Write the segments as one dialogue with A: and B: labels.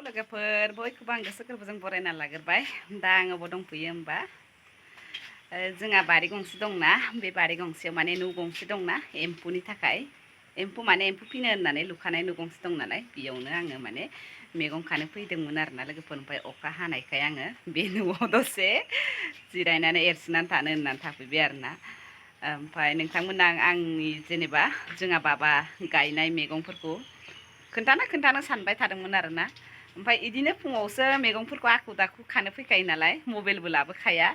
A: लोगोफोर बयखौबो आं गोसो गोरबोजों बरायना लाग्रोबाय दा आङो बबाव दंफैयो होमबा जोंहा बारि गंसे दंना बे बारि गंसेयाव माने न' गंसे दंना एम्फौनि थाखाय एम्फौ माने एम्फौ फिनो होननानै लुखानाय न' गंसे दं नालाय बेयावनो आङो माने मैगं खानो फैदोंमोन आरोना लोगोफोर ओमफ्राय अखा हानायखाय आङो बे न'आव दसे जिरायनानै एरसोनानै थानो होननानै थाफैबाय आरोना ओमफ्राय नोंथांमोना आंनि जेनेबा जोंहा बाबा गायनाय मैगंफोरखौ खोन्थानो सानबाय थादोंमोन आरोना ओमफ्राय इदिनो फुङावसो मैगंफोरखौ आखु दाखु खानो फैखायो नालाय मबाइलबो लाबोखाया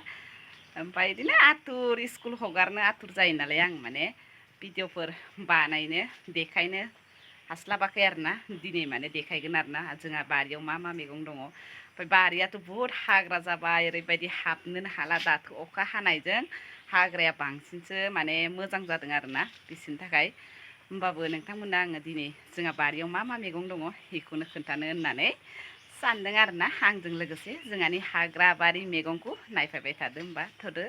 A: ओमफ्राय इदिनो आथुर स्कुल हगारनो आथुर जायो नालाय आं माने भिडिअफोर बानायनो देखायनो हास्लाबाखै आरोना दिनै माने देखायगोन आरोना जोंहा बारियाव मा मा मैगं दङ ओमफ्राय बारियाथ' बुहुद हाग्रा जाबाय ओरैबायदि हाबनोनो हाला दाथ' अखा हानायजों हाग्राया बांसिनसो माने मोजां जादों आरोना बिसोरनि थाखाय होमबाबो नोंथांमोना आङो दिनै जोंहा बारियाव मा मा मैगं दङ बेखौनो खोन्थानो होननानै सानदों आरोना आंजों लोगोसे जोंहानि हाग्रा बारि मैगंखौ नायफायबाय थादो होमबा थोदो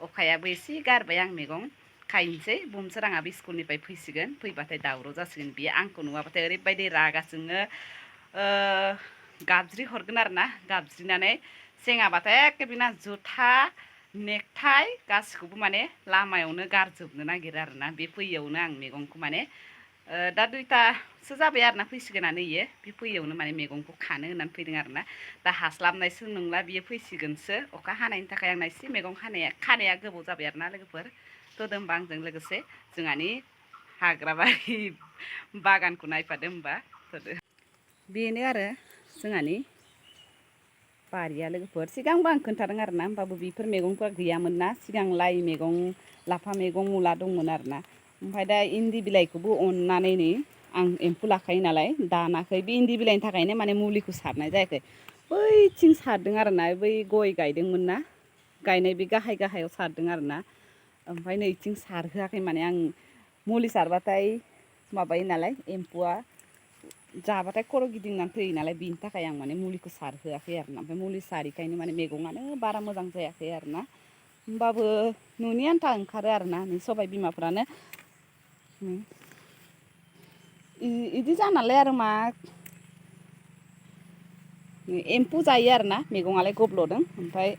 A: अखायाबो एसे गारबाय आं मैगं खायनोसै बुमसोराङाबो स्कुलनिफ्राय फैसिगोन फैबाथाय दावराव जासिगोन बियो आंखौ नुवाबाथाय ओरैबायदि रागा जोङो गाबज्रि हरगोन आरोना गाबज्रिनानै सेङाबाथाय एखे बिना जुथा नेकटाइ गासिखौबो माने लामायावनो गारजोबनो नागिरो आरोना बे फैयावनो आं मैगंखौ माने दा 2टासो जाबाय आरोना फैसिगोनानो इयो बे फैयावनो माने मैगंखौ खानो होननानै फैदों आरोना दा हास्लाबनायसो नंला बियो फैसिगोनसो अखा हानायनि थाखाय आंना एसे मैगं खानाया गोबाव जाबाय आरोना लोगोफोर थोदो होमबा आंजों लोगोसे जोंहानि हाग्राबारि बागानखौ नायफादो होमबा थोदो बेनो आरो जोंहानि बारिया लोगोफोर सिगांबो आं खोन्थादों आरोना होमबाबो बेफोर मैगंफ्रा गैयामोन ना सिगां लाइ मैगं लाफा मैगं मुला दंमोन आरोना ओमफ्राय दा इन्दि बिलाइखौबो अननानै नै आं एम्फौ लाखायो नालाय दानाखै बे इन्दि बिलाइनि थाखायनो माने मुलिखौ सारनाय जायाखै बैथिं सारदों आरोना बै गय गायदोंमोन ना गायनाय बे गाहाय गाहायाव सारदों आरोना ओमफ्राय नैथिं सारहोआखै माने आं मुलि सारबाथाय माबायो नालाय एम्फौआ जाबाथाय खर' गिदिंनानै थैयो नालाय बिनि थाखाय आं माने मुलिखौ सारहोआखै आरोना ओमफ्राय मुलि सारिखायनो माने मैगङानो बारा मोजां जायाखै आरोना होमबाबो न'नि आन्था ओंखारो आरोना नै सबाय बिमाफ्रानो इदि जानालाय आरो मा एम्फौ जायो आरोना मैगङालाय गब्ल'दों ओमफ्राय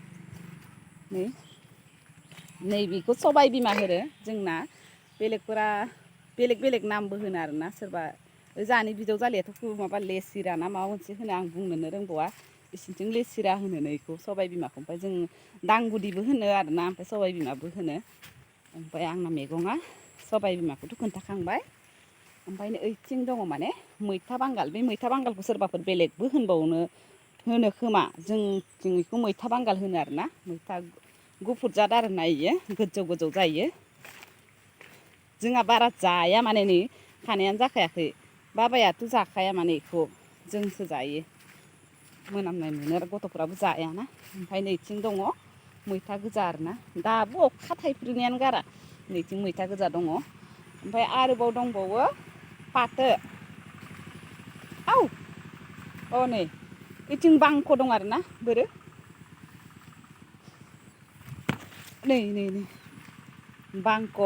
A: नैबेखौ सबाय बिमा होनो जोंना बेलेगफोरा बेलेग नामबो होनो आरोना सोरबा जाहानि बिजाव जालियाथ' माबा लेसिरा ना माबा मोनसे होनो आं बुंनोनो रोंबावा बिसिनिथिं लेसिरा होनो इखौ सबाय बिमाखौ ओमफ्राय जों दांगुदिबो होनो आरोना ओमफ्राय सबाय बिमाबो होनो ओमफ्राय आंना मैगङा सबाय बिमाखौथ' खोन्थाखांबाय ओमफ्राय ओइथिं दङ माने मैथा बांगाल बे मैथा बांगालखौ सोरबाफोर बेलेगबो होनो खोमा जोंथिं बेखौ मैथा बांगाल होनो आरोना मैथा गुफुर जाद आरोना इयो गोजौ जायो जोंहा बारा जाया माने नै खानायानो जाखायाखै बाबायाथ' जाखाया माने बेखौ जोंसो जायो मोनामनाय मोनो आरो गथ'फोराबो जायाना ओमफ्राय नैथिं दङ मैथा गोजा आरोना दाबो अखा थाइफ्रिनायानो गारा नैथिं मैथा गोजा दङ ओमफ्राय आरोबाव दंबावो फाथो औ नै बेथिं बांख' दं आरोना बोरो नै बांख'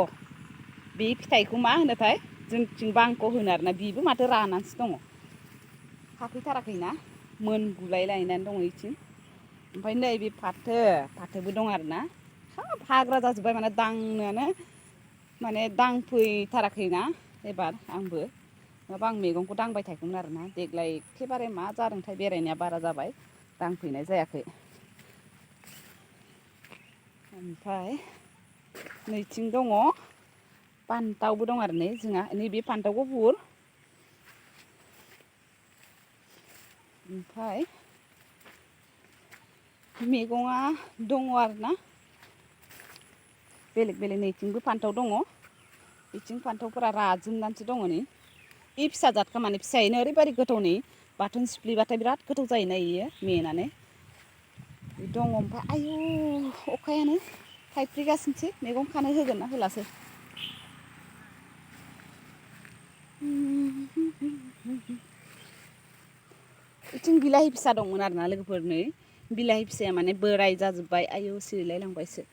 A: बे फिथाइखौ मा होनोथाय जोंथिं बांख' होनो आरोना बेबो माथो रानानैसो दङ थाफैथाराखैना मोनगुलाय लायनानै दङ बेथिं ओमफ्राय नैबे फाथोबो दं आरोना हाब हाग्रा जाजोब्बाय माने दांनोनो माने दांफैथाराखैना एबार आंबो नङाबा आं मैगंखौ दांबाय थागौमोन आरोना देग्लाय एखेबारे मा जादोंथाय बेरायनाया बारा जाबाय दांफैनाय जायाखै ओमफ्राय नैथिं दङ फान्थावबो दं आरो नै जोंहा नैबे फान्थाव गुफुर ओमफ्राय मैगङा दङ आरोना बेलेग नैथिंबो फान्थाव दङ बिथिं फान्थावफोरा राजोबनानैसो दङ नै बे फिसा जादखा माने फिसायैनो ओरैबायदि गोथाव नै बाथोन सिफ्लेबाथाय बिराद गोथाव जायोना इयो मेनानै दङ ओमफ्राय आयु अखायानो थाइफ्रिगासिनोसै मैगं खानो होगोन ना होलासै बिथिं बिलाहि फिसा दंमोन आरोना लोगोफोर नै बिलाहि फिसाया माने बोराय जाजोब्बाय आयु सिरिलाय लांबायसो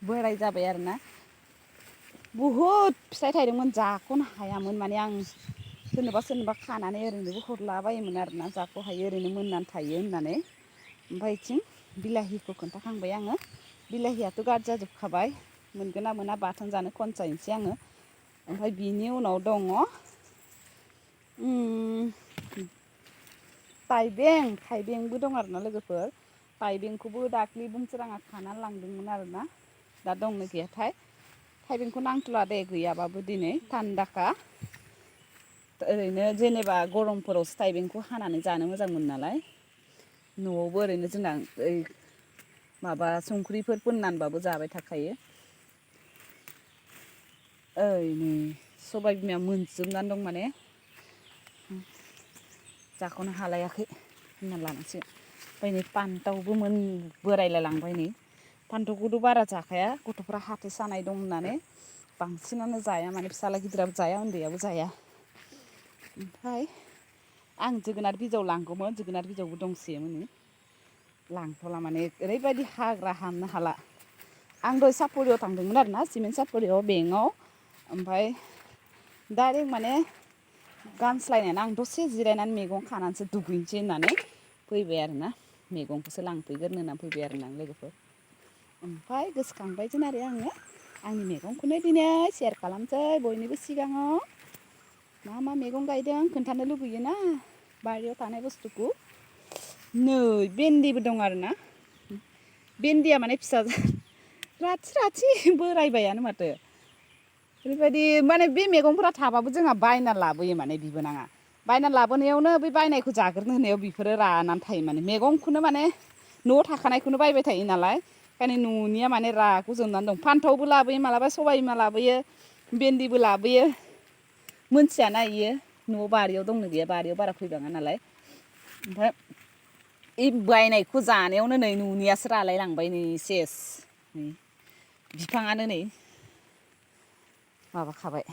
A: बोराय जाबाय आरोना बुहुद फिथाइ थायदोंमोन जाख'नो हायामोन माने आं सोरनोबा खानानै ओरैनोबो हरलाबायोमोन आरोना जाख' हायो ओरैनो मोननानै थायो होननानै। ओमफ्राय इथिं बिलाहिखौ खोन्थाखांबाय आङो। बिलाहियाथ' गाज्रि जाजोबखाबाय मोनगोन ना मोना बाथोन जानो खनसायनोसै आङो। ओमफ्राय बिनि उनाव दङ थाइबेंबो दं आरोना लोगोफोर। थाइबेंखौबो दाख्लि बुंसोराङा खानानै लांदोंमोन आरोना। दा दंना गैयाथाय थाइबेंखौ नांथ'ला दे गैयाबाबो दिनै थान्दाखा। ओरैनो जेनेबा गरमफोरावसो थाइबेंखौ हानानै जानो मोजांमोनो नालाय। न'आवबो ओरैनो जोंना ओइ माबा संख्रिफोर फोननानैबाबो जाबाय थाखायो। ओइ नै सबाइ बिमाया मोनजोबनानै दं माने जाख'नो हालायाखै होनना लानांसिगोन। ओमफ्राय नै फान्थावबो बोरायलाय लांबाय नै। फान्थावखौथ' बारा जाखाया गथ'फ्रा हाथाइ सानाय दं होननानै बांसिनानो जाया माने फिसाला गिदिराबो जाया उन्दैयाबो जाया। ओमफ्राय आं जोगोनार बिजौ लांगौमोन जोगोनार बिजौबो दंसोयोमोन नै। लांथ'ला माने ओरैबायदि हाग्रा हामनो हाला। आं दहाय सापरियाव थांदोंमोन आरोना सिमेन्ट सापरियाव बेंकआव ओमफ्राय डाइरेक्ट माने गानस्लायनानै आं दसे जिरायनानै मैगं खानानैसो दुगैनोसै होननानै फैबाय आरोना मैगंखौसो लांफैग्रोनो होननानै फैबाय आरोना लोगोफोर। ओमफ्राय गोसोखांबायसो आरो आङो आंनि मैगंखौनो दिनै सेयार खालामसै बयनिबो सिगाङाव। मा मा मैगं गायदों खोन्थानो लुगैयोना बारियाव थानाय बुस्थुखौ। नै भेन्दिबो दं आरोना भेन्दिया माने फिसा राथि बोरायबायानो माथो। ओरैबायदि माने बे मैगंफोरा थाबाबो जोंहा बायना लाबोयो माने बिबोनाङा। बायना लाबोनायावनो बै बायनायखौ जाग्रोनो होनायाव बेफोरो रानानै थायो माने मैगंखौनो माने न'आव थाखानायखौनो बायबाय थायो नालाय ओंखायनो न'निया माने राग'जोबनानै दं। फान्थावबो लाबोयो मालाबा सबाय बिमा लाबोयो भेन्दिबो लाबोयो। मोनथियाना इयो न'आव बारियाव दंना गैया बारियाव बारा फैबाङा नालाय। ओमफ्राय बायनायखौ जानायावनो नै न'नियासो रालाय लांबाय नै सेस। बिफाङानो नै माबाखाबाय।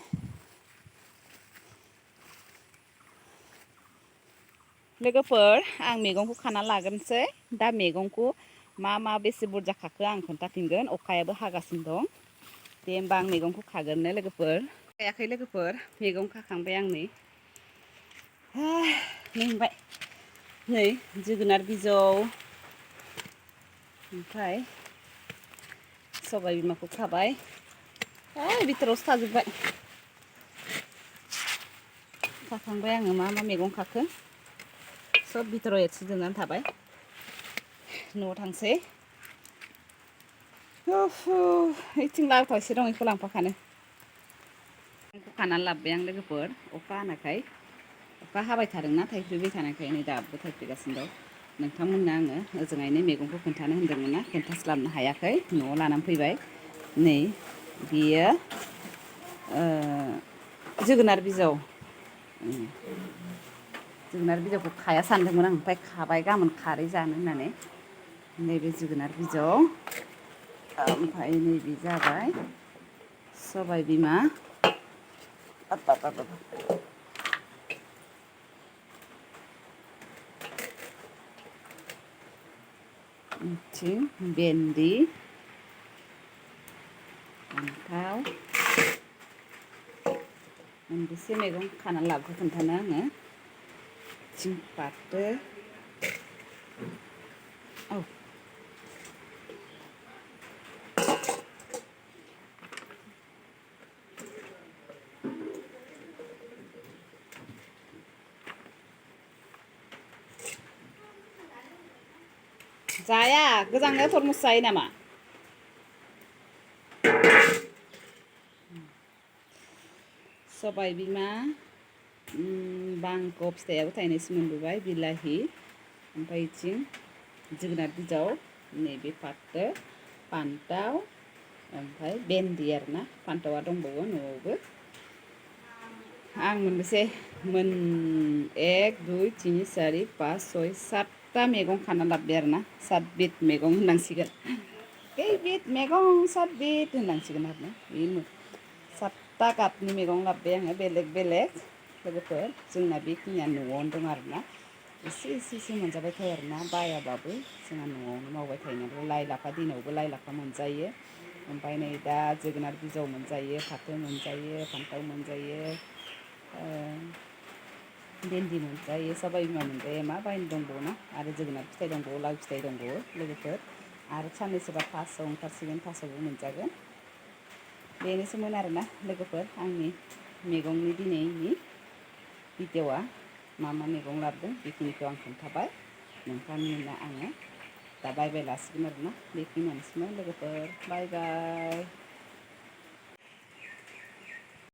A: लोगोफोर आं मैगंखौ खाना लाग्रोनोसै दा मैगंखौ मा बेसे बुरजा खाखो आं खोन्थाफिनगोन अखायाबो हागासिनो दं। दे होमबा आं मैगंखौ खाग्रोनो लोगोफोर। खायाखै लोगोफोर मैगं खाखांबाय आं नै। मेंबाय नै जोगोनार बिजौ ओमफ्राय सबाय बिमाखौ खाबाय बिथोरावसो थाजोब्बाय। खाखांबाय आङो मा मैगं खाखो सब बिथोराव एरसोजोबनानै थाबाय। न'आव थांसै ओइथिं लाबोथावसे दं बेखौ लांफाखानो। मैगंखौ खानानै लाबोबाय आं लोगोफोर अखा हानायखाय अखा हाबाय थादोंना थाइफ्रिबाय थानायखाय नै दाबो थाइफ्रिगासिनो दं। नोंथांमोननो आङो ओजोंहायनो मैगंखौ खोन्थानो होनदोंमोन ना खोन्थास्लाबनो हायाखै न'आव लानानै फैबाय। नै बियो जोगोनार बिजौ जोगोनार बिजौखौ खाया सानदोंमोन आं ओमफ्राय खाबाय गाबोन खारै जानो होननानै। नैबे जोगोनार बिजौ ओमफ्राय नैबे जाबाय सबाय बिमा बिथिं भेन्दी फान्थाव मोनबेसे मैगं खानानै लाबोखो खोन्थानो आङो थिं पाथो औ जाया गोजांनायाव थरमुस जायो नामा? सबाय बिमा बांख' फिथाइयाबो थाइनैसो मोनबोबाय बिलाहि ओमफ्राय बेथिं जोगोनार बिजौ नैबे फाथो फान्थाव ओमफ्राय भेन्दी आरोना फान्थावा दंबावो न'आवबो। आं मोनबेसे एक दुइ तिनि सारि पास सय सातथा मैगं खाना लाबोबाय आरोना सात बिद मैगं होननांसिगोन। खै बिद मैगं सात बिद होननांसिगोन आरोना बे सातथा गाबनि मैगं लाबोबाय आङो बेलेग बेलेग लोगोफोर जोंना बेखिनिया न'आवनो दं आरोना एसे मोनजाबाय थायो आरोना बायाबाबो जोंहा न'आवनो मावबाय थायो नालाय लाइ लाफा दिनावबो लाइ लाफा मोनजायो। ओमफ्राय नै दा जोगोनार बिजौ मोनजायो फाथो मोनजायो फान्थाव मोनजायो भेन्दि मोनजायो सबाय बिमा मोनजायो मा बायनो दंबावो आरो जोगोनार फिथाइ दंबावो लाव फिथाइ दंबावो लोगोफोर आरो साननैसोबा थास' ओंखारसिगोन थास'बो मोनजागोन बेनोसैमोन आरोना लोगोफोर आंनि मैगंनि दिनैनि भिडिअ'आ मा मैगं लाबोदों बेखिनिखौ आं खोन्थाबाय नोंथांमोननो आङो दा बाय बाय लासिगोन आरोना बेखिनियानोसैमोन लोगोफोर बाय बाय